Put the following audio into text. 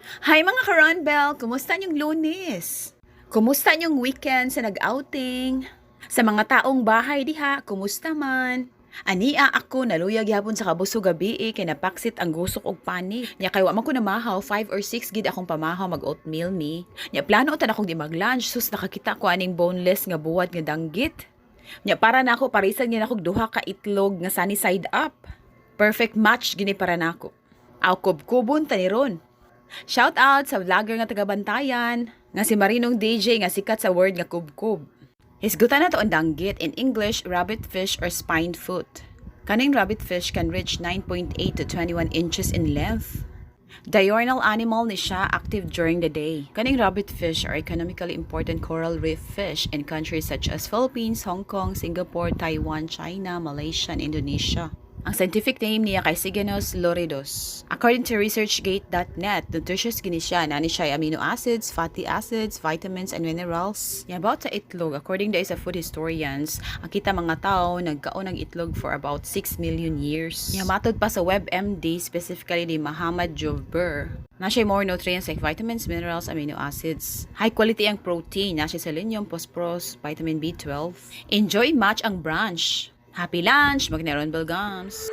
Hi mga ka-Ronbell! Kumusta niyong Lunes? Kumusta niyong weekend sa nag-outing? Sa mga taong bahay diha, kumusta man? Ania ako naluyag yapon sa kabusog gabi kay napaksit ang gusok og pani. Nya kay wa man ko namahaw 5 or 6 gid akong pamahaw mag oatmeal ni. Nya plano utan akong di mag-lunch sus nakakita ko aning boneless nga buwat nga danggit. Nya para nako parisan niya nako duha ka itlog nga sunny side up. Perfect match gini para nako. Aw kubkubon tani ron. Shout out sa vlogger nga taga-Bantayan, nga si Marinong DJ nga sikat sa word nga kubkub. Hisgutan na to ang danggit, in English, rabbit fish or spined foot. Kaning rabbit fish can reach 9.8 to 21 inches in length. Diurnal animal ni siya, active during the day. Kaning rabbit fish are economically important coral reef fish in countries such as Philippines, Hong Kong, Singapore, Taiwan, China, Malaysia, and Indonesia. Ang scientific name niya kay Sigenos loridus. According to researchgate.net, nutritious gini siya. Nani siya amino acids, fatty acids, vitamins, and minerals. Yan about sa itlog, according to sa food historians, ang kita mga tao nagkaon ng itlog for about 6 million years. Yan matod pa sa WebMD, specifically ni Muhammad Jobber. Na siya more nutrients like vitamins, minerals, amino acids. High quality ang protein. Na siya selenium, phosphorus, vitamin B12. Enjoy match ang brunch. Happy lunch! Magneron Belgams!